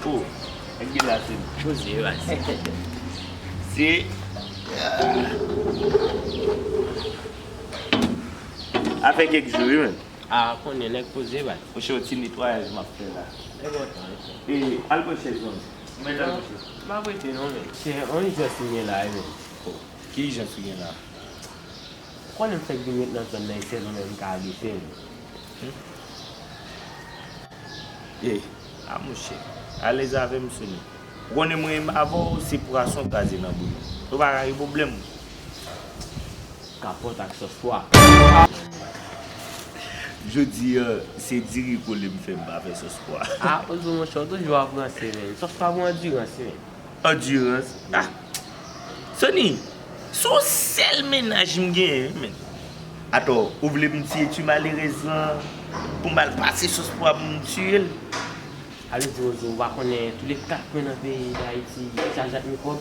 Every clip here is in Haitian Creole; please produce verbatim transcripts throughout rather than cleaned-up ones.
Oh, nèg gen la se poze, baz. Se afè kèk jou, wi, men. A, konnen nèg poze, baz. Monchè, yon ti netwayaj m ap fè la. E bon, tan, e bon. E, al pran chèz, non. Mwen, al pran chèz. M ap rete, non, men. Se yon ijans m gen la, wi, men. Oh, ki ijans ou gen la? Ou konnen m fèk vin ret nan zòn nan, e sèl ou menm m ka ale, sèl. Hmm. Ey, a monchè, alèz avè m, Sony. Ou konnen mwen menm avè w, se pwason kraze nan bouyon. Nou pa ka gen pwoblèm. Kapòt ak sòs pwa. Jodi a, se diri kole m fè, m pa fè sòs pwa. A, Ozo monchè, w toujou ap ranse, men. Sòs pwa pou andirans, men. Andirans? Ah! Sony, se yon sèl mennaj m genyen, wi, men. Atò, ou vle m tiye ti malerèz lan pou m al pase sòs pwa pou m tiye l? Ale di Ozo, ou pa konnen tou le kat kwen nan peyi Dayiti chaje ak mikwòb?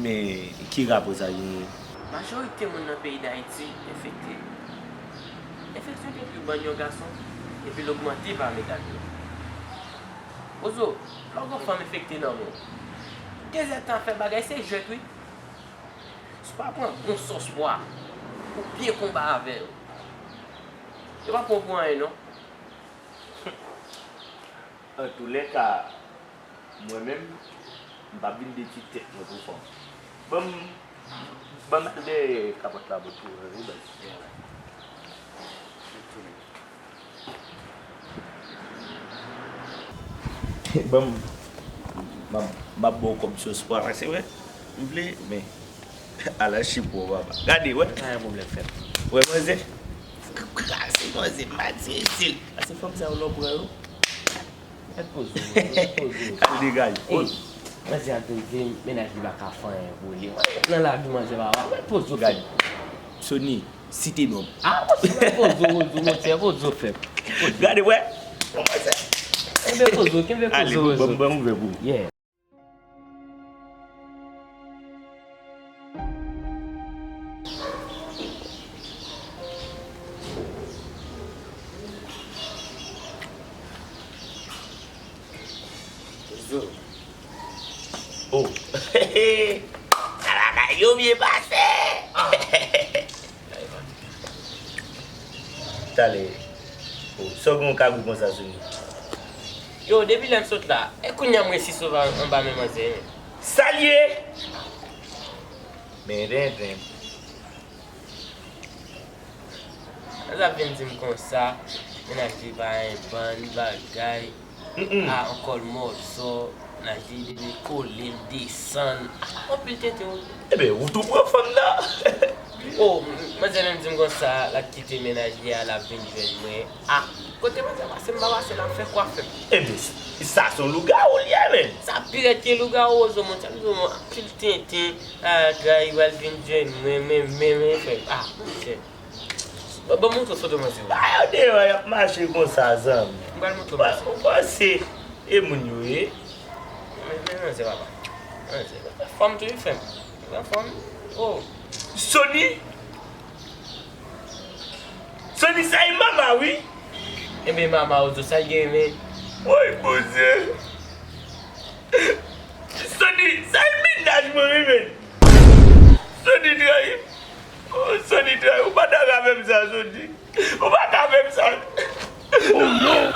Men, ki rapò sa genyen? Majorite moun nan peyi Dayiti enfekte. Enfeksyon te pli bann yon gason, epi l ogmante pa medam yo. Ozo, lè w gen yon fanm enfekte nan men w, dezèdtan ap fè bagay, se jwèt, wi. Si w pa pran bon sòs pwa pou byen konba avè yo, yo p ap pran w pou anyen, non. Antoulèka, mwen menm, m p ap vin detwi tèt mwen pou fanm. Ban m, ban m al dèyè kapòt la pou tou, wi, baz. Ban m, m ap, m ap ba w kòb sòs pwa, paske, wè, m vle, men, ala chipwa, papa. Gade, wè. Pa gen pwoblèm, frè m. Wè, manzè. Kraze manzè, m pa di isit. Paske fanm sa yo, lè w pran yo, mèt poze w, mèt poze w. Al degaje. Ey, manzè ap vin di m, mennaj li pa ka fè anyen pou li. Mwen nan lavi manzè, papa, mèt poze w. Gade. Sony, site non m. A, monchè, mèt poze w, Ozo, monchè, poze w, frè m. Gade, wè. Kenbe poze w, kenbe poze w, Ozo. Ale, ban m, ban m ouvè pou ou. Yeah. Zo. Oh. Sa bagay yo byen pase. Talè. Oh, sa w gen yon kagou konsa sou nou? Yo, depi lè m sot la, e kounye a m resi sove anba men manzè, men. Sa l ye? Men tenten. Sa vin di m konsa, mennaj li pa yon bann bagay. Mm-mm. A, ankò l mòzò, mennaj li depi kole, l desann. Anpil tenten, wi. Ebyen, ou tou pran fanm nan. Oh, manzè menm di m konsa, l ap kite mennaj li a, l ap vin jwenn mwen. A, kote manzè pase, m pa pase, l ap fè kwa fè m. Ebyen, sa se yon lougawou l ye, menm. Sa pi rèd ke lougawou, Ozo, monchè, m di w, anpil tenten. A, gay, pral vin jwenn mwen, men, men, men, frè m. A, monchè. Ban, ban m montre w foto manzè yo. Ba yo deyò, y ap mache konsa, zanmi. M pral montre w manzè. Ou panse e moun yo ye? Men, men, manzè, papa. Manzè, anfòm tou, wi, frè m. Anfòm. Oh. Sony? Sony, sa e mama, wi. Ebyen, mama, Ozo, sa l gen, men? Woy, Bondye. Sony, sa e mennaj mwen, wi, men. Sony trayi. Oh, Sony trayi. Ou pa ta ka fè m sa, Sony. Ou pa ka fè m sa. Oh, non.